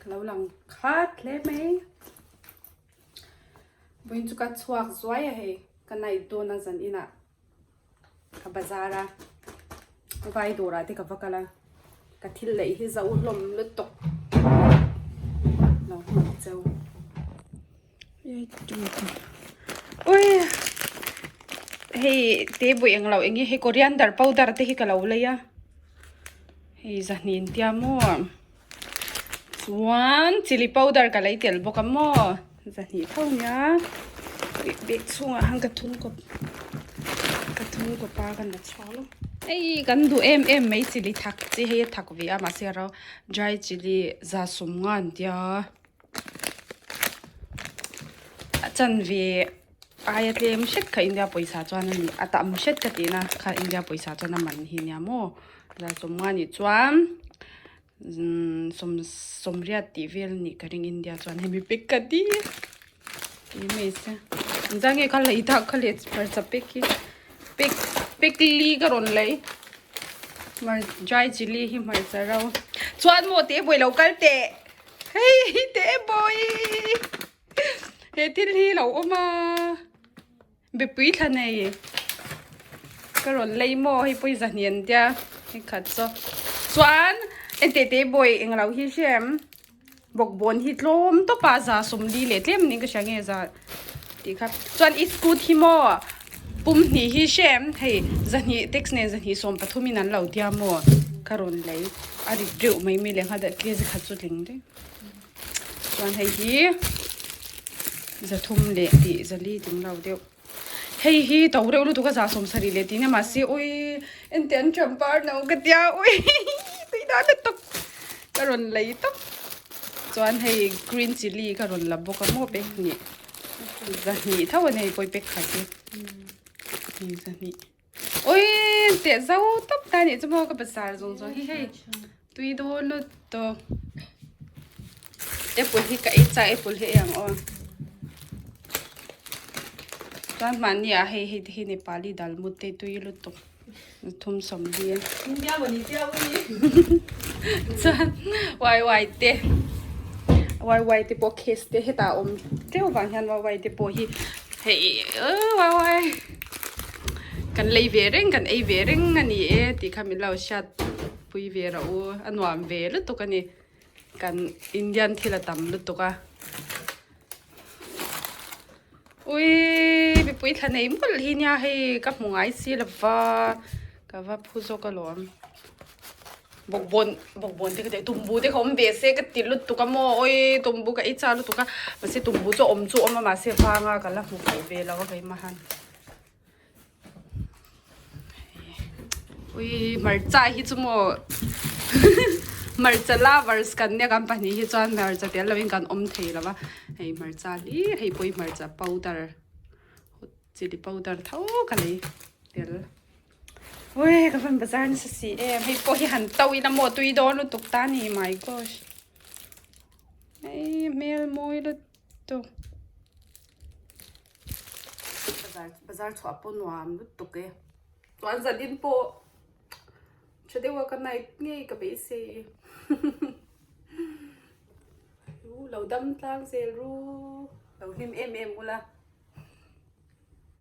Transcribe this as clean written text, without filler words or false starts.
Ka lo lang khat hle mai. Vawiin chu ka chhuak zuai a hei ka night dawn a zan inah ka bazar a vai dawrah te ka va kal a ka thil lei hi zo hlawm lutuk lo hmu cheu. Ui hei te bawih eng lo eng nge hei coriander powder te hi ka lo lei a hei zahni in tia maw chuan chilli powder ka lei tel bawk a maw zahni tho nia bag chhungah khan ka thun kawp ka thun kawp a ka la chhuak lo hei kan duh em em mai chilli thak chi hei a thak ve a mahse ro dry chilli za sawm nga an tia. A chanve aia tlem hret kha India pawisa chuan a ni a tam hret ka tihna kha India pawisa chuan a man hi nia maw za sawmnga nih chuan umm sawm sawmriat tih vel a nih ka ring India chuan hemi pek ka ti ti mai se engzah nge ka lei dak kha leh hmarcha pek hi pek pek li ka rawn lei dry chilli hi hmarcha ro chuan maw teh buai lo kal teh. Hei te bawi he thil hi lo awm a mipui thla nei ka rawn lei maw hei pawh hi zahni an tia hei khat chu chuan ente te bawi englo hi hrem bawkbawn hi tlawm tawp a za sawmli leh tlem niin ka hria nge za tih kha chuan i scooty hi maw pum hnih hi hrem hei zahnih tax nen zahnih sawm pathum in an lo tia maw ka rawn lei a rit reuh mai mai leh nghal kg khat chu tling daih chuan hei hi zathum leh tih zali tling lo deuh hei hi to reuh lutuk a za sawmsarih leh tih nia mahse ui engti an champar no ka tia ui tui dan lutuk ka rawn lei tawp chuan hei green chilli ka rawn la bawk a maw pek hnih zahnih tho a nei pawi pek khat hi hei zahnih ui teh zo tawp ta nih chu maw ka bazar zawng zawng hi hei tui dawn lutuk apple hi ka ei chak apple hi ei ang aw chuan mahni ah hei hei te hi nepali dal mut te tui lutuk. Thum sawmli chuan wai wai te wai wai te pawh case te hetah a awm teuh vang hian wai wai te pawh hi hei wai wai kan lei ve reng kan ei ve reng a ni e tih kha min lo hriat pui ve rawh u a nuam ve lutuk a ni kan Indian thil a tam lutuk a. Ui mipui thla nei mawlh hi nia hei ka hmu ngai si lova ka va phu zawk alawm bawkbawn bawkbawn te ka ti tumbu te kha awm ve se ka ti lutuk a maw awi tumbu ka ei chak lutuk a mahse tumbu chu awm chu a awm a mahse vanga ka la hmu fuh ve lo a keimah han Ui hmarcha hi chu maw hmarcha lovers kan nia kan pahnih hi chuan hmarcha tel lovin kan awm thei lo va hei hmarcha hlir hei pawh hi hmarcha powder chilli powder tho ka lei tel ui ka van bazar nasa si em hei pawh hi han to ila maw tui dawn lutuk ta a ni my gosh hei hmel mawi lutuk. Bazar bazar chhuah pawh nuam lutuk e chuan zanin pawh tha deuh a ka night ngei ka beisei lo dam tlang zel ru lo hlim em em ula.